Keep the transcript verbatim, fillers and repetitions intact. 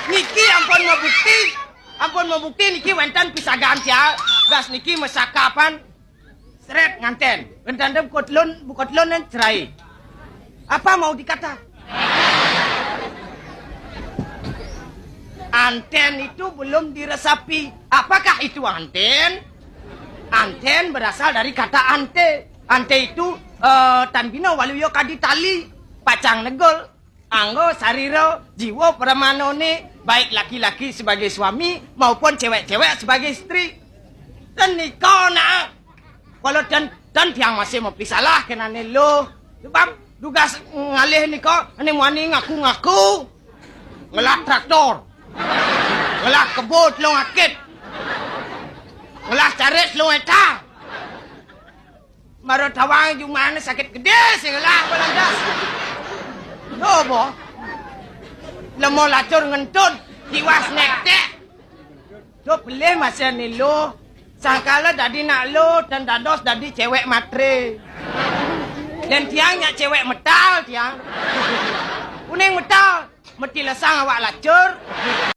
Niki ampun mabukti, ampun mabukti niki wénten pisagaan tiang, gas niki masakapan srét nganten. Wénten buka telun, buka telun nén cerai. Apa mau dikata? Anten itu belum diresapi. Apakah itu anten? Anten berasal dari kata ante. Ante itu eh, tan bina waluya kadi tali, pacang negul, angga sarira, jiwa pramanané, baik laki-laki sebagai suami maupun cewek-cewek sebagai istri. Ten nika nak. Kala ten, ten tiang masih mapisalah kénané luh. Sebab dugas ngalih nika ané muani ngaku-ngaku. Ngelah traktor. Ngelah kebo telung akit. Ngelah carik telung hektar. Mara tawang jumahné sakit gedé sing ngelah balandas. Coba. Lemo lacur ngentut, tiwas nektek. Duh pelih masa ni luh. Sangkala dadi nak luh dan dados dadi cewek matre. Dan tiang nyak cewek metal tiang. Kuning metal, meti lesang awak lacur.